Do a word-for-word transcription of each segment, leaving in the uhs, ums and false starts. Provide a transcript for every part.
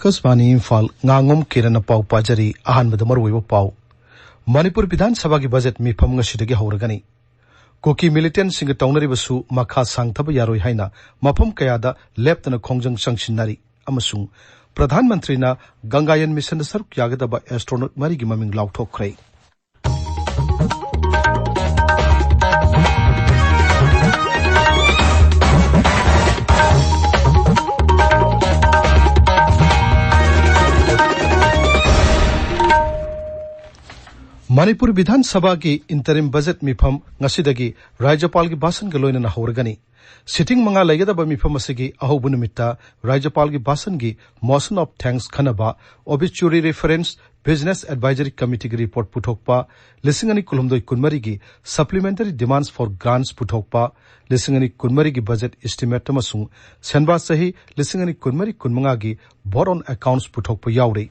ꯑꯀꯥꯁꯕꯥꯅꯤ ꯏꯝꯐꯥꯜ, ꯉꯥꯉꯣꯝ ꯀꯤꯔꯟꯅ ꯄꯥꯎ ꯄꯥꯖꯔꯤ꯫ ꯑꯍꯥꯟꯕꯗ ꯃꯔꯨꯑꯣꯏꯕ ꯄꯥꯎ꯫ ꯃꯅꯤꯄꯨꯔ ꯕꯤꯙꯥꯟ ꯁꯚꯥꯒꯤ ꯕꯖꯦꯠ ꯃꯤꯐꯝ ꯉꯁꯤꯗꯒꯤ ꯍꯧꯔꯒꯅꯤ꯫ ꯀꯨꯀꯤ ꯃꯤꯂꯤꯇꯦꯟꯁꯤꯡꯒ ꯇꯧꯅꯔꯤꯕꯁꯨ ꯃꯈꯥ ꯁꯥꯡꯊꯕ ꯌꯥꯔꯣꯏ ꯍꯥꯏꯅ ꯃꯐꯝ ꯀꯌꯥꯗ ꯂꯦꯞꯇꯅ ꯈꯣꯡꯖꯪ ꯆꯪꯁꯤꯟꯅꯔꯤ꯫ ꯑꯃꯁꯨꯡ ꯄ꯭ꯔꯙꯥꯟ ꯃꯟꯇ꯭ꯔꯤꯅ ꯒꯪꯒꯥꯌꯟ ꯃꯤꯁꯟꯗ ꯁꯔꯨꯛ ꯌꯥꯒꯗꯕ ꯑꯦꯁꯇ꯭ꯔꯣꯅꯣꯠ ꯃꯔꯤꯒꯤ ꯃꯃꯤꯡ ꯂꯥꯎꯊꯣꯛꯈ꯭ꯔꯦ꯫ ꯃꯅꯤꯄꯨꯔ ꯕꯤꯙꯥꯟ ꯁꯚꯥꯒꯤ ꯏꯟꯇꯔꯤꯝ ꯕꯖꯦꯠ ꯃꯤꯐꯝ ꯉꯁꯤꯗꯒꯤ ꯔꯥꯖ꯭ꯌꯄꯥꯜꯒꯤ ꯚꯥꯁꯟꯒ ꯂꯣꯏꯅꯅ ꯍꯧꯔꯒꯅꯤ꯫ ꯁꯤꯇꯤꯡ ꯃꯉꯥ ꯂꯩꯒꯗꯕ ꯃꯤꯐꯝ ꯑꯁꯤꯒꯤ ꯑꯍꯧꯕ ꯅꯨꯃꯤꯠꯇ ꯔꯥꯖ꯭ꯌꯄꯥꯜꯒꯤ ꯚꯥꯁꯟꯒꯤ ꯃꯣꯁꯟ ꯑꯣꯐ ꯊꯦꯡꯛꯁ ꯈꯟꯅꯕ, ꯑꯣꯕꯤꯆꯨꯔꯤ ꯔꯤꯐꯔꯦꯟꯁ ꯕꯤꯖꯤꯅꯦꯁ ꯑꯦꯗꯚꯥꯏꯖꯔꯤ ꯀꯃꯤꯇꯤꯒꯤ ꯔꯤꯄꯣꯔꯠ ꯄꯨꯊꯣꯛꯄ, ꯂꯤꯁꯤꯡ ꯑꯅꯤ ꯀꯨꯟꯍꯨꯝꯗꯣꯏ ꯀꯨꯟꯃꯔꯤꯒꯤ ꯁꯄ꯭ꯂꯤꯃꯦꯟꯇꯔꯤ ꯗꯤꯃꯥꯟꯁ ꯐꯣꯔ ꯒ꯭ꯔꯥꯟꯠꯁ ꯄꯨꯊꯣꯛꯄ, ꯂꯤꯁꯤꯡ ꯑꯅꯤ ꯀꯨꯟꯃꯔꯤꯒꯤ ꯕꯖꯦꯠ ꯏꯁꯇꯤꯃꯦꯠ ꯑꯃꯁꯨꯡ ꯁꯦꯟꯕꯥ ꯆꯍꯤ ꯂꯤꯁꯤꯡ ꯑꯅꯤ ꯀꯨꯟꯃꯔꯤ ꯀꯨꯟꯃꯉꯥꯒꯤ ꯚꯣꯠ ꯑꯣꯟ ꯑꯦꯀꯥꯎꯟꯠꯁ ꯄꯨꯊꯣꯛꯄ ꯌꯥꯎꯔꯤ꯫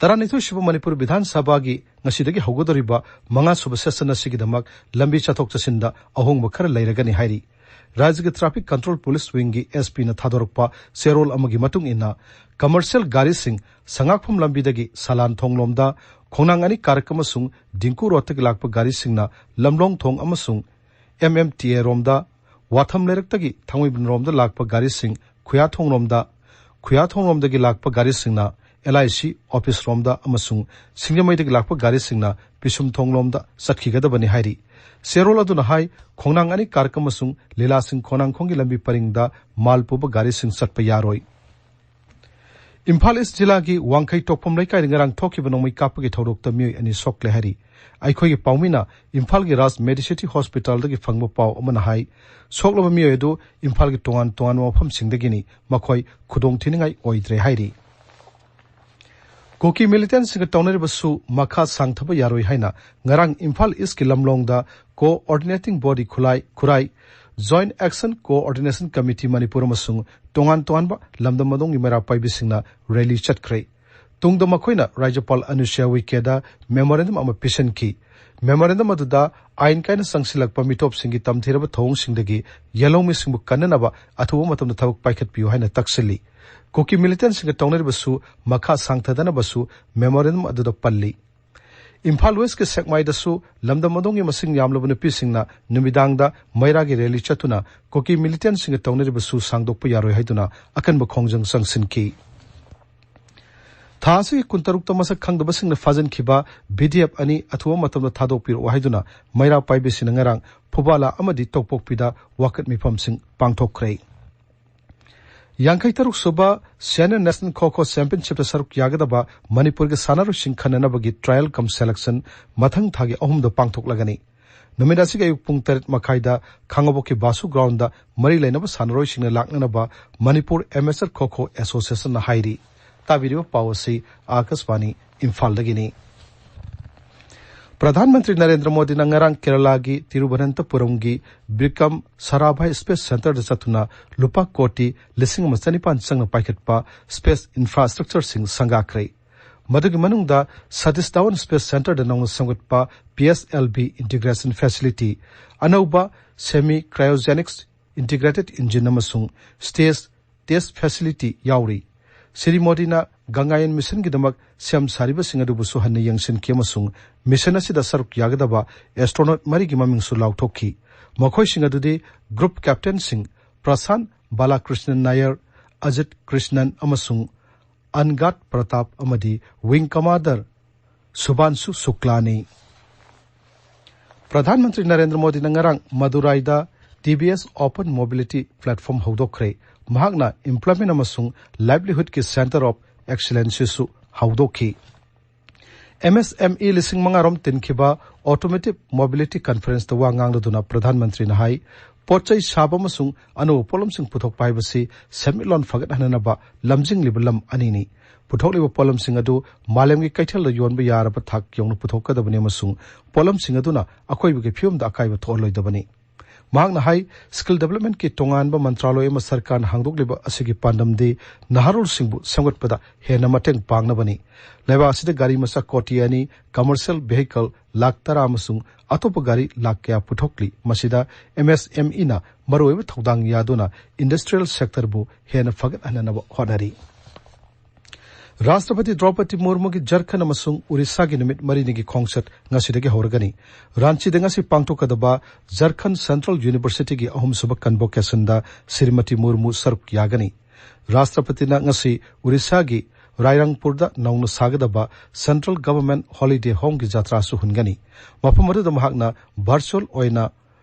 ꯇꯔꯥꯅꯤꯊꯣꯏꯁꯨꯕ ꯃꯅꯤꯄꯨꯔ ꯕꯤꯙꯥꯟ ꯁꯚꯥꯒꯤ ꯉꯁꯤꯗꯒꯤ ꯍꯧꯒꯗꯧꯔꯤꯕ ꯃꯉꯥꯁꯨꯕ ꯁꯦꯁꯟ ꯑꯁꯤꯒꯤꯗꯃꯛ ꯂꯝꯕꯤ ꯆꯠꯊꯣꯛ ꯆꯠꯁꯤꯟꯗ ꯑꯍꯣꯡꯕ ꯈꯔ ꯂꯩꯔꯒꯅꯤ ꯍꯥꯏꯔꯤ꯫ ꯔꯥꯖ꯭ꯌꯒꯤ ꯇ꯭ꯔꯥꯐꯤꯛ ꯀꯟꯇ꯭ꯔꯣꯜ ꯄꯨꯂꯤꯁ ꯋꯤꯡꯒꯤ ꯑꯦꯁ ꯄꯤꯅ ꯊꯥꯗꯣꯔꯛꯄ ꯆꯦꯔꯣꯜ ꯑꯃꯒꯤ ꯃꯇꯨꯡ ꯏꯟꯅ, ꯀꯃꯔꯁꯤꯌꯦꯜ ꯒꯥꯔꯤꯁꯤꯡ ꯁꯉꯥꯛꯐꯝ ꯂꯝꯕꯤꯗꯒꯤ ꯁꯂꯥꯟ ꯊꯣꯡꯂꯣꯝꯗ, ꯈꯣꯡꯅꯥꯡ ꯑꯅꯤ ꯀꯥꯔꯛ ꯑꯃꯁꯨꯡ ꯗꯤꯡꯀꯨ ꯔꯣꯗꯇꯒꯤ ꯂꯥꯛꯄ ꯒꯥꯔꯤꯁꯤꯡꯅ ꯂꯝꯂꯣꯡ ꯊꯣꯡ ꯑꯃꯁꯨꯡ ꯑꯦꯝ ꯑꯦꯝ ꯇꯤ ꯑꯦ ꯔꯣꯝꯗ, ꯋꯥꯊꯝ ꯂꯩꯔꯛꯇꯒꯤ ꯊꯥꯡꯃꯩꯕꯟ ꯔꯣꯝꯗ ꯂꯥꯛꯄ ꯒꯥꯔꯤꯁꯤꯡ ꯈꯨꯌꯥꯊꯣꯡ ꯔꯣꯝꯗ, ꯈꯨꯌꯥꯊꯣꯡ ꯔꯣꯝꯗꯒꯤ ꯂꯥꯛꯄ ꯒꯥꯔꯤꯁꯤꯡꯅ ꯑꯦꯜ ꯑꯥꯏ ꯁꯤ ꯑꯣꯐꯤꯁ ꯔꯣꯝꯗ ꯑꯃꯁꯨꯡ ꯁꯤꯡꯖꯃꯩꯗꯒꯤ ꯂꯥꯛꯄ ꯒꯥꯔꯤꯁꯤꯡꯅ ꯄꯤꯁꯨꯝꯊꯣꯡ ꯂꯣꯝꯗ ꯆꯠꯈꯤꯒꯗꯕꯅꯤ ꯍꯥꯏꯔꯤ꯫ ꯆꯦꯔꯣꯜ ꯑꯗꯨꯅ ꯍꯥꯏ, ꯈꯣꯡꯅꯥꯡ ꯑꯅꯤ ꯀꯥꯔꯛ ꯑꯃꯁꯨꯡ ꯂꯤꯂꯥꯁꯤꯡ ꯈꯣꯡꯅꯥꯡꯈꯣꯡꯒꯤ ꯂꯝꯕꯤ ꯄꯔꯤꯡꯗ ꯃꯥꯜ ꯄꯨꯕ ꯒꯥꯔꯤꯁꯤꯡ ꯆꯠꯄ ꯌꯥꯔꯣꯏ꯫ ꯏꯝꯐꯥꯜ ꯏꯁ ꯖꯤꯂꯥꯒꯤ ꯋꯥꯡꯈꯩ ꯇꯣꯛꯐꯝ ꯂꯩꯀꯥꯏꯗ ꯉꯔꯥꯡ ꯊꯣꯛꯈꯤꯕ ꯅꯣꯡꯃꯩ ꯀꯥꯞꯄꯒꯤ ꯊꯧꯗꯣꯛꯇ ꯃꯤꯑꯣꯏ ꯑꯅꯤ ꯁꯣꯛꯂꯦ ꯍꯥꯏꯔꯤ꯫ ꯑꯩꯈꯣꯏꯒꯤ ꯄꯥꯎꯃꯤꯅ ꯏꯝꯐꯥꯜꯒꯤ ꯔꯥꯖ ꯃꯦꯗꯤꯁꯤꯇꯤ ꯍꯣꯁꯄꯤꯇꯥꯜꯗꯒꯤ ꯐꯪꯕ ꯄꯥꯎ ꯑꯃꯅ ꯍꯥꯏ, ꯁꯣꯛꯂꯕ ꯃꯤꯑꯣꯏ ꯑꯗꯨ ꯏꯝꯐꯥꯜꯒꯤ ꯇꯣꯉꯥꯟ ꯇꯣꯉꯥꯟꯕ ꯃꯐꯝꯁꯤꯡꯗꯒꯤꯅꯤ, ꯃꯈꯣꯏ ꯈꯨꯗꯣꯡꯊꯤꯅꯤꯡꯉꯥꯏ ꯑꯣꯏꯗ꯭ꯔꯦ ꯍꯥꯏꯔꯤ꯫ ꯀꯨꯀꯤ ꯃꯤꯂꯤꯇꯦꯟꯁꯤꯡꯒ ꯇꯧꯅꯔꯤꯕꯁꯨ ꯃꯈꯥ ꯁꯥꯡꯊꯕ ꯌꯥꯔꯣꯏ ꯍꯥꯏꯅ ꯉꯔꯥꯡ ꯏꯝꯐꯥꯜ ꯏꯁꯀꯤ ꯂꯝꯂꯣꯡꯗ ꯀꯣꯑꯣꯔꯗꯤꯅꯦꯇꯤꯡ ꯕꯣꯗꯤ ꯈꯨꯂꯥꯏ ꯈꯨꯔꯥꯏ, joint action coordination committee Manipur ꯑꯃꯁꯨꯡ ꯇꯣꯉꯥꯟ ꯇꯣꯉꯥꯟꯕ ꯂꯝꯗꯝ ꯑꯗꯣꯝꯒꯤ ꯃꯩꯔꯥ ꯄꯥꯏꯕꯤꯁꯤꯡꯅ ꯔꯦꯂꯤ ꯆꯠꯈ꯭ꯔꯦ꯫ ꯇꯨꯡꯗ ꯃꯈꯣꯏꯅ ꯔꯥꯖ꯭ꯌꯄꯥꯜ ꯑꯅꯨꯁ꯭ꯌꯥ ꯎꯏꯀꯦꯗ ꯃꯦꯃꯣꯔꯦꯟꯗꯝ ꯑꯃ ꯄꯤꯁꯤꯟꯈꯤ꯫ ꯃꯦꯃꯣꯔꯦꯟꯗꯝ ꯑꯗꯨꯗ ꯑꯥꯏꯟ ꯀꯥꯏꯅ ꯆꯪꯁꯤꯜꯂꯛꯄ ꯃꯤꯇꯣꯞꯁꯤꯡꯒꯤ ꯇꯝꯊꯤꯔꯕ ꯊꯧꯑꯣꯡꯁꯤꯡꯗꯒꯤ ꯌꯦꯜꯍꯧꯃꯤꯁꯤꯡꯕꯨ ꯀꯟꯅꯅꯕ ꯑꯊꯨꯕ ꯃꯇꯝꯗ ꯊꯕꯛ ꯄꯥꯏꯈꯠꯄꯤꯌꯨ ꯍꯥꯏꯅ ꯇꯛꯁꯤꯜꯂꯤ꯫ ꯀꯨꯀꯤ ꯃꯤꯂꯤꯇꯦꯟꯁꯤꯡꯒ ꯇꯧꯅꯔꯤꯕꯁꯨ ꯃꯈꯥ ꯁꯥꯡꯊꯗꯅꯕꯁꯨ ꯃꯦꯃꯣꯔꯦꯟꯗꯝ ꯑꯗꯨꯗ ꯄꯜꯂꯤ꯫ ꯏꯝꯐꯥꯜ ꯋꯦꯁꯀꯤ ꯁꯦꯛꯃꯥꯏꯗꯁꯨ ꯂꯝꯗꯝ ꯑꯗꯣꯝꯒꯤ ꯃꯁꯤꯡ ꯌꯥꯝꯂꯕ ꯅꯨꯄꯤꯁꯤꯡꯅ ꯅꯨꯃꯤꯗꯥꯡꯗ ꯃꯩꯔꯥꯒꯤ ꯔꯦꯂꯤ ꯆꯠꯇꯨꯅ ꯀꯨꯀꯤ ꯃꯤꯂꯤꯇꯦꯟꯁꯤꯡꯒ ꯇꯧꯅꯔꯤꯕꯁꯨ ꯁꯥꯡꯗꯣꯛꯄ ꯌꯥꯔꯣꯏ ꯍꯥꯏꯗꯨꯅ ꯑꯀꯟꯕ ꯈꯣꯡꯖꯪ ꯆꯪꯁꯤꯟꯈꯤ꯫ ꯊꯥ ꯑꯁꯤꯒꯤ ꯀꯨꯟꯇꯔꯨꯛꯇ ꯃꯁꯛ ꯈꯪꯗꯕꯁꯤꯡꯅ ꯐꯥꯖꯤꯟꯈꯤꯕ ꯚꯤꯗꯤꯑꯦꯐ ꯑꯅꯤ ꯑꯊꯨꯕ ꯃꯇꯝꯗ ꯊꯥꯗꯣꯛꯄꯤꯔꯛꯎ ꯍꯥꯏꯗꯨꯅ ꯃꯩꯔꯥ ꯄꯥꯏꯕꯤꯁꯤꯡꯅ ꯉꯔꯥꯡ ꯐꯨꯕꯥꯂꯥ ꯑꯃꯗꯤ ꯇꯧꯄꯣꯛꯄꯤꯗ ꯋꯥꯀꯠ ꯃꯤꯐꯝꯁꯤꯡ ꯄꯥꯡꯊꯣꯛꯈ꯭ꯔꯦ꯫ ꯌꯥꯡꯈꯩ ꯇꯔꯨꯛ ꯁꯨꯕ ꯁꯦꯅꯤꯌꯔ ꯅꯦꯁꯅꯦꯜ ꯈꯣ ꯈꯣ ꯆꯦꯝꯄꯤꯌꯟꯁꯤꯞꯇ ꯁꯔꯨꯛ ꯌꯥꯒꯗꯕ ꯃꯅꯤꯄꯨꯔꯒꯤ ꯁꯥꯟꯅꯔꯣꯏꯁꯤꯡ ꯈꯟꯅꯅꯕꯒꯤ ꯇ꯭ꯔꯥꯌꯦꯜ ꯀꯝ ꯁꯦꯂꯦꯛꯁꯟ ꯃꯊꯪ ꯊꯥꯒꯤ ꯑꯍꯨꯝꯗ ꯄꯥꯡꯊꯣꯛꯂꯒꯅꯤ꯫ ꯅꯨꯃꯤꯠ ꯑꯁꯤꯒꯤ ꯑꯌꯨꯛ ꯄꯨꯡ ꯇꯔꯦꯠ ꯃꯈꯥꯏꯗ ꯈꯥꯉꯕꯣꯛꯀꯤ ꯕꯥꯁꯨ ꯒ꯭ꯔꯥꯎꯟꯗ ꯃꯔꯤ ꯂꯩꯅꯕ ꯁꯥꯟꯅꯔꯣꯏꯁꯤꯡꯅ ꯂꯥꯛꯅꯅꯕ ꯃꯅꯤꯄꯨꯔ ꯑꯦꯃꯦꯆꯔ ꯈꯣ ꯈꯣ ꯑꯦꯁꯣꯁꯤꯌꯦꯁꯟꯅ ꯍꯥꯏꯔꯤ꯫ ꯇꯥꯕꯤꯔꯤꯕ ꯄꯥꯎ ꯑꯁꯤ ꯑꯥꯀꯥꯁꯕꯥꯅꯤ ꯏꯝꯐꯥꯜꯗꯒꯤꯅꯤ꯫ ꯄ꯭ꯔꯙꯥꯟ ꯃꯟꯇ꯭ꯔꯤ ꯅꯔꯦꯟꯗ꯭ꯔ ꯃꯣꯗꯤꯅ ꯉꯔꯥꯡ ꯀꯦꯔꯂꯥꯒꯤ ꯇꯤꯔꯨꯚꯅꯟꯇꯄꯨꯔꯝꯒꯤ ꯕ꯭ꯔꯤꯀꯝ ꯁꯔꯥꯚꯥꯏ ꯁ꯭ꯄꯦꯁ ꯁꯦꯟꯇꯔꯗ ꯆꯠꯇꯨꯅ ꯂꯨꯄꯥ ꯀꯣꯇꯤ ꯂꯤꯁꯤꯡ ꯑꯃ ꯆꯅꯤꯄꯥꯟ ꯆꯪꯅ ꯄꯥꯏꯈꯠꯄ ꯁ꯭ꯄꯦꯁ ꯏꯟꯐ꯭ꯔꯥꯁ꯭ꯇ꯭ꯔꯛꯆꯔꯁꯤꯡ ꯁꯪꯒꯥꯈ꯭ꯔꯦ꯫ ꯃꯗꯨꯒꯤ ꯃꯅꯨꯡꯗ ꯁꯇꯤꯁ ꯙꯋꯟ ꯁ꯭ꯄꯦꯁ ꯁꯦꯟꯇꯔꯗ ꯅꯧꯅ ꯁꯦꯝꯒꯠꯄ P S L V integration facility, ꯑꯅꯧꯕ ꯁꯦꯃꯤ ꯀ꯭ꯔꯥꯏꯑꯣꯖꯦꯅꯤꯛꯁ ꯏꯟꯇꯤꯒ꯭ꯔꯦꯇꯦꯗ ꯏꯟꯖꯤꯟ ꯑꯃꯁꯨꯡ ꯁ꯭ꯇꯦꯖ ꯇꯦꯁ ꯐꯦꯁꯤꯂꯤꯇꯤ ꯌꯥꯎꯔꯤ꯫ ꯁ꯭ꯔꯤ ꯃꯣꯗꯤꯅ ꯒꯪꯒꯥꯌꯟ ꯃꯤꯁꯟꯒꯤꯗꯃꯛ ꯁꯦꯝ ꯁꯥꯔꯤꯕꯁꯤꯡ ꯑꯗꯨꯕꯨꯁꯨ ꯍꯟꯅ ꯌꯦꯡꯁꯤꯟꯈꯤ ꯑꯃꯁꯨꯡ ꯃꯤꯁꯟ ꯑꯁꯤꯗ ꯁꯔꯨꯛ ꯌꯥꯒꯗꯕ ꯑꯦꯁꯇ꯭ꯔꯣꯅꯣꯠ ꯃꯔꯤꯒꯤ ꯃꯃꯤꯡꯁꯨ ꯂꯥꯎꯊꯣꯛꯈꯤ꯫ ꯃꯈꯣꯏꯁꯤꯡ ꯑꯗꯨꯗꯤ ꯒ꯭ꯔꯨꯞ ꯀꯦꯞꯇꯦꯟꯁꯤꯡ ꯄ꯭ꯔꯁꯥꯟ ꯕꯥꯂꯥꯀ꯭ꯔꯤꯁꯅꯟ ꯅꯥꯌꯔ, ꯑꯖꯤꯠ ꯀ꯭ꯔꯤꯁꯅꯟ ꯑꯃꯁꯨꯡ ꯑꯟꯒꯥꯠ ꯄ꯭ꯔꯇꯥꯞ ꯑꯃꯗꯤ ꯋꯤꯡ ꯀꯃꯥꯟꯗꯔ ꯁꯨꯚꯥꯟꯁꯨ ꯁꯨꯀ꯭ꯂꯥꯅꯤ꯫ ꯄ꯭ꯔꯙꯥꯟ ꯃꯟꯇ꯭ꯔꯤ ꯅꯔꯦꯟꯗ꯭ꯔ ꯃꯣꯗꯤꯅ ꯉꯔꯥꯡ ꯃꯗꯨꯔꯥꯏꯗ ꯇꯤ ꯚꯤ ꯑꯦꯁ ꯑꯣꯄꯟ ꯃꯣꯕꯤꯂꯤꯇꯤ ꯄ꯭ꯂꯦꯠꯐꯣꯝ ꯍꯧꯗꯣꯛꯈ꯭ꯔꯦ꯫ ꯃꯍꯥꯛꯅ ꯏꯝꯄ꯭ꯂꯣꯏꯃꯦꯟ ꯑꯃꯁꯨꯡ ꯂꯥꯏꯚꯂꯤꯍꯨꯗꯀꯤ ꯁꯦꯟꯇꯔ ꯑꯣꯐ ꯑꯦꯛꯁꯤꯂꯦꯟꯁꯤꯁꯨ ꯍꯧꯗꯣꯛꯈꯤ꯫ ꯑꯦꯝ ꯑꯦꯁ ꯑꯦꯝ ꯏ ꯂꯤꯁꯤꯡ ꯃꯉꯥ ꯔꯣꯝ ꯇꯤꯟꯈꯤꯕ ꯑꯣꯇꯣꯃꯦꯇꯤꯚ ꯃꯣꯕꯤꯂꯤꯇꯤ ꯀꯟꯐꯔꯦꯟꯁꯇ ꯋꯥ ꯉꯥꯡꯂꯗꯨꯅ ꯄ꯭ꯔꯙꯥꯟ ꯃꯟꯇ꯭ꯔꯤꯅ ꯍꯥꯏ, ꯄꯣꯠ ꯆꯩ ꯁꯥꯕ ꯑꯃꯁꯨꯡ ꯑꯅꯧꯕ ꯄꯣꯠꯂꯝꯁꯤꯡ ꯄꯨꯊꯣꯛꯄ ꯍꯥꯏꯕꯁꯤ ꯁꯦꯟꯃꯤꯠꯂꯣꯟ ꯐꯒꯠꯍꯟꯅꯅꯕ ꯂꯝꯖꯤꯡꯂꯤꯕ ꯂꯝ ꯑꯅꯤꯅꯤ꯫ ꯄꯨꯊꯣꯛꯂꯤꯕ ꯄꯣꯠꯂꯝꯁꯤꯡ ꯑꯗꯨ ꯃꯥꯂꯦꯝꯒꯤ ꯀꯩꯊꯦꯜꯗ ꯌꯣꯟꯕ ꯌꯥꯔꯕ ꯊꯥꯛ ꯌꯧꯅ ꯄꯨꯊꯣꯛꯀꯗꯕꯅꯤ ꯑꯃꯁꯨꯡ ꯄꯣꯠꯂꯝꯁꯤꯡ ꯑꯗꯨꯅ ꯑꯀꯣꯏꯕꯒꯤ ꯐꯤꯕꯝꯗ ꯑꯀꯥꯏꯕ ꯊꯣꯛꯍꯜꯂꯣꯏꯗꯕꯅꯤ꯫ ꯃꯍꯥꯛꯅ ꯍꯥꯏ, ꯁ꯭ꯀꯤꯜ ꯗꯦꯕꯂꯞꯃꯦꯟꯠꯀꯤ ꯇꯣꯉꯥꯟꯕ ꯃꯟꯇ꯭ꯔꯥꯂꯣꯏ ꯑꯃ ꯁꯔꯀꯥꯔꯅ ꯍꯥꯡꯗꯣꯛꯂꯤꯕ ꯑꯁꯤꯒꯤ ꯄꯥꯟꯗꯝꯗꯤ ꯅꯍꯥꯔꯣꯜꯁꯤꯡꯕꯨ ꯁꯦꯝꯒꯠꯄꯗ ꯍꯦꯟꯅ ꯃꯇꯦꯡ ꯄꯥꯡꯅꯕꯅꯤ꯫ ꯂꯩꯕꯥꯛ ꯑꯁꯤꯗ ꯒꯥꯔꯤ ꯃꯆꯥ ꯀꯣꯇꯤ ꯑꯅꯤ, ꯀꯃꯔꯁꯤꯌꯦꯜ ꯚꯦꯍꯤꯀꯜ ꯂꯥꯈ ꯇꯔꯥ ꯑꯃꯁꯨꯡ ꯑꯇꯣꯞꯄ ꯒꯥꯔꯤ ꯂꯥꯈ ꯀꯌꯥ ꯄꯨꯊꯣꯛꯂꯤ꯫ ꯃꯁꯤꯗ ꯑꯦꯝ ꯑꯦꯁ ꯑꯦꯝ ꯏꯅ ꯃꯔꯨꯑꯣꯏꯕ ꯊꯧꯗꯥꯡ ꯌꯥꯗꯨꯅ ꯏꯟꯗꯁꯇ꯭ꯔꯤꯌꯦꯜ ꯁꯦꯛꯇꯔꯕꯨ ꯍꯦꯟꯅ ꯐꯒꯠꯍꯟꯅꯅꯕ ꯍꯣꯠꯅꯔꯤ꯫ ꯔꯥꯁꯇ꯭ꯔꯄꯇꯤ ꯗ꯭ꯔꯧꯄꯗꯤ ꯃꯨꯔꯃꯨꯒꯤ ꯖꯔꯈꯟ ꯑꯃꯁꯨꯡ ꯎꯔꯤꯁꯥꯒꯤ ꯅꯨꯃꯤꯠ ꯃꯔꯤꯅꯤꯒꯤ ꯈꯣꯡꯆꯠ ꯉꯁꯤꯗꯒꯤ ꯍꯧꯔꯒꯅꯤ꯫ ꯔꯥꯟꯆꯤꯗ ꯉꯁꯤ ꯄꯥꯡꯊꯣꯛꯀꯗꯕ ꯖꯔꯈꯟ ꯁꯦꯟꯇ꯭ꯔꯦꯜ ꯌꯨꯅꯤꯚꯔꯁꯤꯇꯤꯒꯤ ꯑꯍꯨꯝꯁꯨꯕ ꯀꯟꯚꯣꯀꯦꯁꯟꯗ ꯁ꯭ꯔꯤꯃꯇꯤ ꯃꯨꯔꯃꯨ ꯁꯔꯨꯛ ꯌꯥꯒꯅꯤ꯫ ꯔꯥꯁꯇ꯭ꯔꯄꯇꯤꯅ ꯉꯁꯤ ꯎꯔꯤꯁꯥꯒꯤ ꯔꯥꯏꯔꯪꯄꯨꯔꯗ ꯅꯧꯅ ꯁꯥꯒꯗꯕ ꯁꯦꯟꯇ꯭ꯔꯦꯜ ꯒꯚꯔꯟꯃꯦꯟꯠ ꯍꯣꯂꯤꯗꯦ ꯍꯣꯝꯒꯤ ꯖꯇ꯭ꯔꯥꯁꯨ ꯍꯨꯟꯒꯅꯤ꯫ ꯃꯐꯝ ꯑꯗꯨꯗ ꯃꯍꯥꯛꯅ ꯚꯔꯆꯨꯋꯦꯜ ꯑꯣꯏꯅ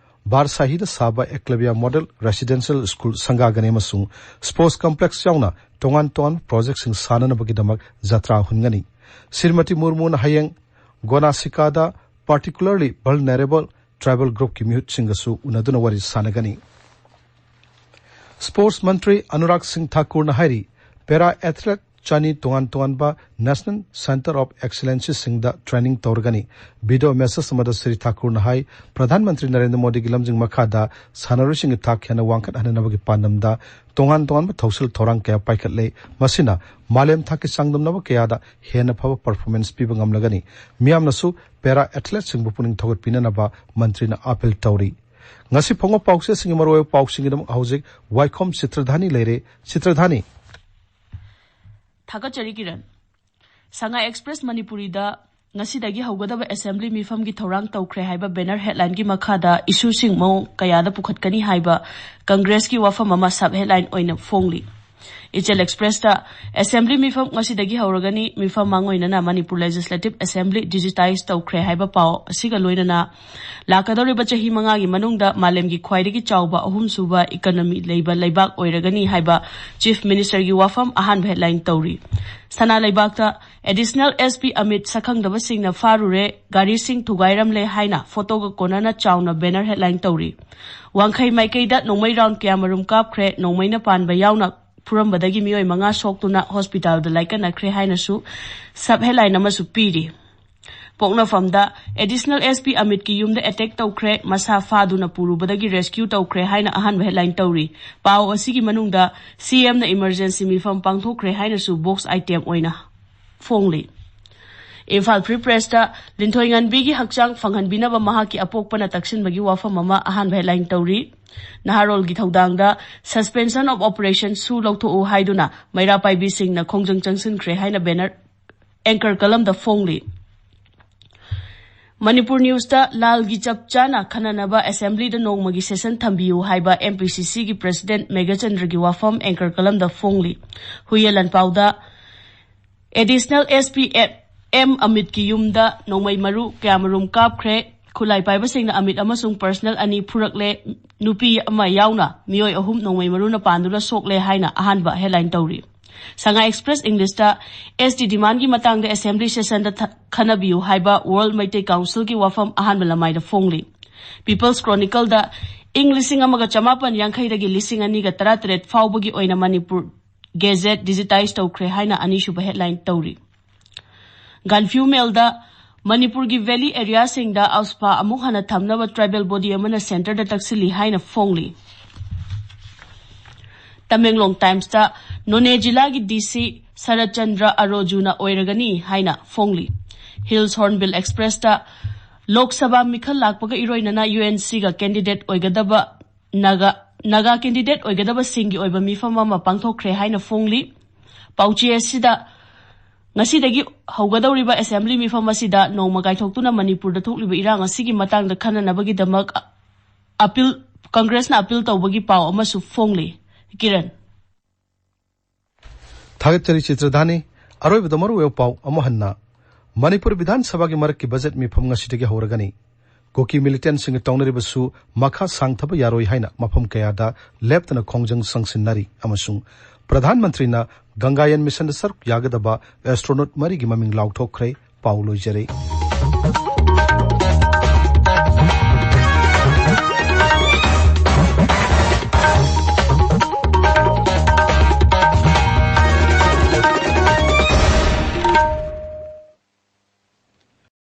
ꯕꯥꯔꯁꯥꯍꯤꯗ ꯁꯥꯕ ꯑꯦꯀꯂꯕ꯭ꯌꯥ ꯃꯣꯗꯦꯜ ꯔꯦꯁꯤꯗꯦꯟꯁꯤꯌꯦꯜ ꯁ꯭ꯀꯨꯜ ꯁꯪꯒꯥꯒꯅꯤ ꯑꯃꯁꯨꯡ ꯁ꯭ꯄꯣꯔꯠꯁ ꯀꯝꯄ꯭ꯂꯦꯛꯁ ꯌꯥꯎꯅ ꯇꯣꯉꯥꯟ ꯇꯣꯉꯥꯟꯕ ꯄ꯭ꯔꯣꯖꯦꯛꯁꯤꯡ ꯁꯥꯅꯅꯕꯒꯤꯗꯃꯛ ꯖꯇ꯭ꯔꯥ ꯍꯨꯟꯒꯅꯤ꯫ ꯁ꯭ꯔꯤꯃꯇꯤ ꯃꯨꯔꯃꯨꯅ ꯍꯌꯦꯡ ꯒꯣꯅꯥꯁꯤꯀꯥꯗ particularly vulnerable tribal groupꯀꯤ ꯃꯤꯍꯨꯠꯁꯤꯡꯒꯁꯨ ꯎꯅꯗꯨꯅ ꯋꯥꯔꯤ ꯁꯥꯟꯅꯒꯅꯤ꯫ ꯁ꯭ꯄꯣꯔꯠꯁ ꯃꯟꯇ꯭ꯔꯤ ꯑꯅꯨꯔꯥꯒ ꯁꯤꯡ ꯊꯥꯀꯨꯔꯅ ꯍꯥꯏꯔꯤ, ꯄꯦꯔꯥ ꯑꯦꯊꯂꯦꯠ ꯆꯅꯤ ꯇꯣꯉꯥꯟ ꯇꯣꯉꯥꯟꯕ ꯅꯦꯁꯅꯦꯜ ꯁꯦꯟꯇꯔ ꯑꯣꯐ ꯑꯦꯛꯁꯤꯂꯦꯟꯁꯤꯁꯤꯡꯗ ꯇ꯭ꯔꯦꯅꯤꯡ ꯇꯧꯔꯒꯅꯤ꯫ ꯚꯤꯗꯤꯑꯣ ꯃꯦꯁꯦꯖ ꯑꯃꯗ ꯁ꯭ꯔꯤ ꯊꯥꯀꯨꯔꯅ ꯍꯥꯏ, ꯄ꯭ꯔꯙꯥꯟ ꯃꯟꯇ꯭ꯔꯤ ꯅꯔꯦꯟꯗ꯭ꯔ ꯃꯣꯗꯤꯒꯤ ꯂꯝꯖꯤꯡ ꯃꯈꯥꯗ ꯁꯥꯟꯅꯔꯣꯏꯁꯤꯡꯒꯤ ꯊꯥꯛ ꯍꯦꯟꯅ ꯋꯥꯡꯈꯠꯍꯟꯅꯕꯒꯤ ꯄꯥꯟꯗꯝꯗ ꯇꯣꯉꯥꯟ ꯇꯣꯉꯥꯟꯕ ꯊꯧꯁꯤꯜ ꯊꯧꯔꯥꯡ ꯀꯌꯥ ꯄꯥꯏꯈꯠꯂꯦ꯫ ꯃꯁꯤꯅ ꯃꯥꯂꯦꯝ ꯊꯥꯛꯀꯤ ꯆꯥꯡꯗꯝꯅꯕ ꯀꯌꯥꯗ ꯍꯦꯟꯅ ꯐꯕ ꯄꯔꯐꯣꯔꯃꯦꯟꯁ ꯄꯤꯕ ꯉꯝꯂꯒꯅꯤ꯫ ꯃꯤꯌꯥꯝꯅꯁꯨ ꯄꯦꯔꯥ ꯑꯦꯊꯂꯦꯠꯁꯤꯡꯕꯨ ꯄꯨꯛꯅꯤꯡ ꯊꯧꯒꯠꯄꯤꯅꯅꯕ ꯃꯟꯇ꯭ꯔꯤꯅ ꯑꯥꯄꯤꯜ ꯇꯧꯔꯤ꯫ ꯉꯁꯤ ꯐꯣꯡꯕ ꯄꯥꯎꯆꯦꯁꯤꯡꯒꯤ ꯃꯔꯨꯑꯣꯏꯕ ꯄꯥꯎꯁꯤꯡꯒꯤꯗꯃꯛ ꯍꯧꯖꯤꯛ ꯋꯥꯏꯈꯣꯝ ꯆꯤꯇ꯭ꯔꯙꯥꯅꯤ ꯂꯩꯔꯦ꯫ ꯆꯤꯇ꯭ꯔꯙꯥꯅꯤ꯫ ꯊꯥꯒꯠꯆꯔꯤ ꯀꯤꯔꯟ꯫ ꯁꯉꯥꯏ ꯑꯦꯛꯁꯄ꯭ꯔꯦꯁ ꯃꯅꯤꯄꯨꯔꯤꯗ ꯉꯁꯤꯗꯒꯤ ꯍꯧꯒꯗꯕ ꯑꯦꯁꯦꯝꯕ꯭ꯂꯤ ꯃꯤꯐꯝꯒꯤ ꯊꯧꯔꯥꯡ ꯇꯧꯈ꯭ꯔꯦ ꯍꯥꯏꯕ ꯕꯦꯅꯔ ꯍꯦꯗꯂꯥꯏꯟꯒꯤ ꯃꯈꯥꯗ ꯏꯁꯨꯁꯤꯡ ꯃꯑꯣꯡ ꯀꯌꯥꯗ ꯄꯨꯈꯠꯀꯅꯤ ꯍꯥꯏꯕ ꯀꯪꯒ꯭ꯔꯦꯁꯀꯤ ꯋꯥꯐꯝ ꯑꯃ ꯁꯕ ꯍꯦꯗꯂꯥꯏꯟ ꯑꯣꯏꯅ ꯐꯣꯡꯂꯤ꯫ ꯏꯆꯦꯜ ꯑꯦꯛꯁꯄ꯭ꯔꯦꯁꯇ ꯑꯦꯁꯦꯝꯕ꯭ꯂꯤ ꯃꯤꯐꯝ ꯉꯁꯤꯗꯒꯤ ꯍꯧꯔꯒꯅꯤ꯫ ꯃꯤꯐꯝ ꯃꯥꯡꯑꯣꯏꯅꯅ ꯃꯅꯤꯄꯨꯔ ꯂꯦꯖꯤꯁꯂꯦꯇꯤꯚ ꯑꯦꯁꯦꯝꯕ꯭ꯂꯤ ꯗꯤꯖꯤꯇꯥꯏꯖ ꯇꯧꯈ꯭ꯔꯦ ꯍꯥꯏꯕ ꯄꯥꯎ ꯑꯁꯤꯒ ꯂꯣꯏꯅꯅ ꯂꯥꯛꯀꯗꯧꯔꯤꯕ ꯆꯍꯤ ꯃꯉꯥꯒꯤ ꯃꯅꯨꯡꯗ ꯃꯥꯂꯦꯝꯒꯤ ꯈ꯭ꯋꯥꯏꯗꯒꯤ ꯆꯥꯎꯕ ꯑꯍꯨꯝꯁꯨꯕ ꯏꯀꯅꯃꯤ ꯂꯩꯕ ꯂꯩꯕꯥꯛ ꯑꯣꯏꯔꯒꯅꯤ ꯍꯥꯏꯕ ꯆꯤꯐ ꯃꯤꯅꯤꯁꯇꯔꯒꯤ ꯋꯥꯐꯝ ꯑꯍꯥꯟꯕ ꯍꯦꯗꯂꯥꯏꯟ ꯇꯧꯔꯤ꯫ ꯁꯅꯥ ꯂꯩꯕꯥꯛꯇ ꯑꯦꯗꯤꯁꯅꯦꯜ ꯑꯦꯁ ꯄꯤ ꯑꯃꯤꯠ ꯁꯛꯈꯪꯗꯕꯁꯤꯡꯅ ꯐꯥꯔꯨꯔꯦ, ꯒꯥꯔꯤꯁꯤꯡ ꯊꯨꯒꯥꯏꯔꯝꯂꯦ ꯍꯥꯏꯅ ꯐꯣꯇꯣꯒ ꯀꯣꯟꯅꯅ ꯆꯥꯎꯅ ꯕꯦꯅꯔ ꯍꯦꯗꯂꯥꯏꯟ ꯇꯧꯔꯤ꯫ ꯋꯥꯡꯈꯩ ꯃꯥꯏꯀꯩꯗ ꯅꯣꯡꯃꯩ ꯔꯥꯎꯟ ꯀꯌꯥꯃꯔꯨꯝ ꯀꯥꯞꯈ꯭ꯔꯦ, ꯅꯣꯡꯃꯩꯅ ꯄꯥꯟꯕ ꯌꯥꯎꯅ ꯐꯨꯔꯝꯕꯗꯒꯤ ꯃꯤꯑꯣꯏ ꯃꯉꯥ ꯁꯣꯛꯇꯨꯅ ꯍꯣꯁꯄꯤꯇꯥꯜꯗ ꯂꯥꯏꯀꯠꯅꯈ꯭ꯔꯦ ꯍꯥꯏꯅꯁꯨ ꯁꯕ ꯍꯦꯗꯂꯥꯏꯟ ꯑꯃꯁꯨ ꯄꯤꯔꯤ꯫ ꯄꯣꯛꯅꯐꯝꯗ ꯑꯦꯗꯤꯁꯅꯦꯜ ꯑꯦꯁ ꯄꯤ ꯑꯃꯤꯠꯀꯤ ꯌꯨꯝꯗ ꯑꯦꯇꯦꯛ ꯇꯧꯈ꯭ꯔꯦ, ꯃꯁꯥ ꯐꯥꯗꯨꯅ ꯄꯨꯔꯨꯕꯗꯒꯤ ꯔꯦꯁꯀ꯭ꯌꯨ ꯇꯧꯈ꯭ꯔꯦ ꯍꯥꯏꯅ ꯑꯍꯥꯟꯕ ꯍꯦꯗꯂꯥꯏꯟ ꯇꯧꯔꯤ꯫ ꯄꯥꯎ ꯑꯁꯤꯒꯤ ꯃꯅꯨꯡꯗ ꯁꯤ ꯑꯦꯝꯅ ꯏꯃꯔꯖꯦꯟꯁꯤ ꯃꯤꯐꯝ ꯄꯥꯡꯊꯣꯛꯈ꯭ꯔꯦ ꯍꯥꯏꯅꯁꯨ ꯕꯣꯛꯁ ꯑꯥꯏꯇꯦꯝ ꯑꯣꯏꯅ ꯐꯣꯡꯂꯤ꯫ ꯏꯝꯐꯥꯜ ꯐ꯭ꯔꯤ ꯄ꯭ꯔꯦꯁꯇ ꯂꯤꯟꯊꯣꯏ ꯉꯟꯕꯤꯒꯤ ꯍꯛꯆꯥꯡ ꯐꯪꯍꯟꯕꯤꯅꯕ ꯃꯍꯥꯛꯀꯤ ꯑꯄꯣꯛꯄꯅ ꯇꯛꯁꯤꯟꯕꯒꯤ ꯋꯥꯐꯝ ꯑꯃ ꯑꯍꯥꯟꯕ ꯍꯦꯗꯂꯥꯏꯟ ꯇꯧꯔꯤ꯫ ꯅꯍꯥꯔꯣꯜꯒꯤ ꯊꯧꯗꯥꯡꯗ suspension of operation ꯁꯨ ꯂꯧꯊꯣꯛꯎ ꯍꯥꯏꯗꯨꯅ ꯃꯩꯔꯥ ꯄꯥꯏꯕꯤꯁꯤꯡꯅ ꯈꯣꯡꯖꯪ ꯆꯪꯁꯤꯟꯈ꯭ꯔꯦ ꯍꯥꯏꯅ ꯕꯦꯅꯔ ꯑꯦꯡꯀꯔ ꯀꯂꯝꯗ ꯐꯣꯡꯂꯤ꯫ ꯃꯅꯤꯄꯨꯔ ꯅ꯭ꯌꯨꯁꯇ ꯂꯥꯜꯒꯤ ꯆꯞ ꯆꯥꯅ ꯈꯟꯅꯅꯕ ꯑꯦꯁꯦꯝꯕ꯭ꯂꯤꯗ ꯅꯣꯡꯃꯒꯤ ꯁꯦꯁꯟ ꯊꯝꯕꯤꯌꯨ ꯍꯥꯏꯕ ꯑꯦꯝ ꯄꯤ ꯁꯤ ꯁꯤꯒꯤ ꯄ꯭ꯔꯦꯁꯤꯗꯦꯟꯠ ꯃꯦꯘꯆꯟꯗ꯭ꯔꯒꯤ ꯋꯥꯐꯝ ꯑꯦꯡꯀꯔ ꯀꯂꯝꯗ ꯐꯣꯡꯂꯤ꯫ ꯍꯨꯏꯌꯦꯟ ꯂꯥꯟꯄꯥꯎꯗ ꯑꯦꯗꯤꯁꯅꯦꯜ ꯑꯦꯁ ꯄꯤ ꯑꯦꯝ ꯑꯃꯤꯠꯀꯤ ꯌꯨꯝꯗ ꯅꯣꯡꯃꯩ ꯃꯔꯨ ꯀꯌꯥꯃꯔꯨꯝ ꯀꯥꯞꯈ꯭ꯔꯦ꯫ ꯈꯨꯠꯂꯥꯏ ꯄꯥꯏꯕꯁꯤꯡꯅ ꯑꯃꯤꯠ ꯑꯃꯁꯨꯡ ꯄꯔꯁꯅꯦꯜ ꯑꯅꯤ ꯐꯨꯔꯛꯂꯦ꯫ ꯅꯨꯄꯤ ꯑꯃ ꯌꯥꯎꯅ ꯃꯤꯑꯣꯏ ꯑꯍꯨꯝ ꯅꯣꯡꯃꯩ ꯃꯔꯨꯅ ꯄꯥꯟꯗꯨꯅ ꯁꯣꯛꯂꯦ ꯍꯥꯏꯅ ꯑꯍꯥꯟꯕ ꯍꯦꯗꯂꯥꯏꯟ ꯇꯧꯔꯤ꯫ ꯁꯉꯥꯏ ꯑꯦꯛꯁꯄ꯭ꯔꯦꯁ ꯏꯪꯂꯤꯁꯇ ꯑꯦꯁ ꯇꯤ ꯗꯤꯃꯥꯟꯒꯤ ꯃꯇꯥꯡꯗ ꯑꯦꯁꯦꯝꯕ꯭ꯂꯤ ꯁꯦꯁꯟꯗ ꯊ- ꯈꯟꯅꯕꯤꯌꯨ ꯍꯥꯏꯕ ꯋꯥꯔꯜ ꯃꯩꯇꯩ ꯀꯥꯎꯟꯁꯤꯜꯒꯤ ꯋꯥꯐꯝ ꯑꯍꯥꯟꯕ ꯂꯃꯥꯏꯗ ꯐꯣꯡꯂꯤ꯫ ꯄꯤꯄꯜꯁ ꯀ꯭ꯔꯣꯅꯤꯀꯜꯗ ꯏꯪ ꯂꯤꯁꯤꯡ ꯑꯃꯒ ꯆꯃꯥꯄꯟ ꯌꯥꯡꯈꯩꯗꯒꯤ ꯂꯤꯁꯤꯡ ꯑꯅꯤꯒ ꯇꯔꯥꯇꯔꯦꯠ ꯐꯥꯎꯕꯒꯤ ꯑꯣꯏꯅ ꯃꯅꯤꯄꯨꯔ ꯒꯦꯖꯦꯠ ꯗꯤꯖꯤꯇꯥꯏꯖ ꯇꯧꯈ꯭ꯔꯦ ꯍꯥꯏꯅ ꯑꯅꯤꯁꯨꯕ ꯍꯦꯗꯂꯥꯏꯟ ꯇꯧꯔꯤ꯫ ꯒꯥꯟꯐ꯭ꯌꯨ ꯃꯦꯜꯗ ꯃꯅꯤꯄꯨꯔꯒꯤ ꯚꯦꯂꯤ ꯑꯦꯔꯤꯌꯥꯁꯤꯡꯗ ꯑꯁꯐꯥ ꯑꯃꯨꯛ ꯍꯟꯅ ꯊꯝꯅꯕ ꯇ꯭ꯔꯥꯏꯕꯦꯜ ꯕꯣꯗꯤ ꯑꯃꯅ ꯁꯦꯟꯇꯔꯗ ꯇꯛꯁꯤꯜꯂꯤ ꯍꯥꯏꯅ ꯐꯣꯡꯂꯤ꯫ ꯇꯃꯦꯡꯂꯣꯡ ꯇꯥꯏꯝꯁꯇ ꯅꯣꯅꯦ ꯖꯤꯂꯥꯒꯤ ꯗꯤ ꯁꯤ ꯁꯔꯠꯆꯟꯗ꯭ꯔ ꯑꯔꯣꯖꯨꯅ ꯑꯣꯏꯔꯒꯅꯤ ꯍꯥꯏꯅ ꯐꯣꯡꯂꯤ꯫ ꯍꯤꯜꯁ ꯍꯣꯔꯟꯕꯤꯜ ꯑꯦꯛꯁꯄ꯭ꯔꯦꯁꯇ ꯂꯣꯛ ꯁꯚꯥ ꯃꯤꯈꯜ ꯂꯥꯛꯄꯒ ꯏꯔꯣꯏꯅꯅ ꯌꯨ ꯑꯦꯟ ꯁꯤꯒ ꯀꯦꯟꯗꯤꯗꯦꯠ ꯑꯣꯏꯒꯗꯕ ꯅꯥꯒꯥ ꯅꯥꯒꯥ ꯀꯦꯟꯗꯤꯗꯦꯠ ꯑꯣꯏꯒꯗꯕꯁꯤꯡꯒꯤ ꯑꯣꯏꯕ ꯃꯤꯐꯝ ꯑꯃ ꯄꯥꯡꯊꯣꯛꯈ꯭ꯔꯦ ꯍꯥꯏꯅ ꯐꯣꯡꯂꯤ꯫ ꯄꯥꯎꯆꯦ ꯑꯁꯤꯗ ꯉꯁꯤꯗꯒꯤ ꯍꯧꯒꯗꯧꯔꯤꯕ ꯑꯦꯁꯦꯝꯕ꯭ꯂꯤ ꯃꯤꯐꯝ ꯑꯁꯤꯗ ꯅꯣꯡꯃ ꯀꯥꯏꯊꯣꯛꯇꯨꯅ ꯃꯅꯤꯄꯨꯔꯗ ꯊꯣꯛꯂꯤꯕ ꯏꯔꯥꯡ ꯑꯁꯤꯒꯤ ꯃꯇꯥꯡꯗ ꯈꯟꯅꯅꯕꯒꯤꯗꯃꯛ ꯑꯄꯤꯜ ꯀꯪꯒ꯭ꯔꯦꯁꯅ ꯑꯄꯤꯜ ꯇꯧꯕꯒꯤ ꯄꯥꯎ ꯑꯃꯁꯨ ꯐꯣꯡꯂꯤ꯫ ꯀꯤꯔꯟ꯫ ꯊꯥꯒꯠꯆꯔꯤ ꯆꯤꯇ꯭ꯔꯙꯥꯅꯤ꯫ ꯑꯔꯣꯏꯕꯗ ꯃꯔꯨꯑꯣꯏꯕ ꯄꯥꯎ ꯑꯃꯨꯛ ꯍꯟꯅ꯫ ꯃꯅꯤꯄꯨꯔ ꯕꯤꯙꯥꯟ ꯁꯚꯥꯒꯤ ꯃꯔꯛꯀꯤ ꯕꯖꯦꯠ ꯃꯤꯐꯝ ꯉꯁꯤꯗꯒꯤ ꯍꯧꯔꯒꯅꯤ꯫ ꯀꯨꯀꯤ ꯃꯤꯂꯤꯇꯦꯟꯁꯤꯡꯒ ꯇꯧꯅꯔꯤꯕꯁꯨ ꯃꯈꯥ ꯁꯥꯡꯊꯕ ꯌꯥꯔꯣꯏ ꯍꯥꯏꯅ ꯃꯐꯝ ꯀꯌꯥꯗ ꯂꯦꯞꯇꯅ ꯈꯣꯡꯖꯪ ꯆꯪꯁꯤꯟꯅꯔꯤ ꯑꯃꯁꯨꯡ ꯄ꯭ꯔꯙꯥꯟ ꯃꯟꯇ꯭ꯔꯤꯅ ꯒꯪꯒꯥꯌꯟ ꯃꯤꯁꯟꯗ ꯁꯔꯨꯛ ꯌꯥꯒꯗꯕ ꯑꯦꯁꯇ꯭ꯔꯣꯅꯣꯠ ꯃꯔꯤꯒꯤ ꯃꯃꯤꯡ ꯂꯥꯎꯊꯣꯛꯈ꯭ꯔꯦ꯫ ꯄꯥꯎ ꯂꯣꯏꯖꯔꯦ꯫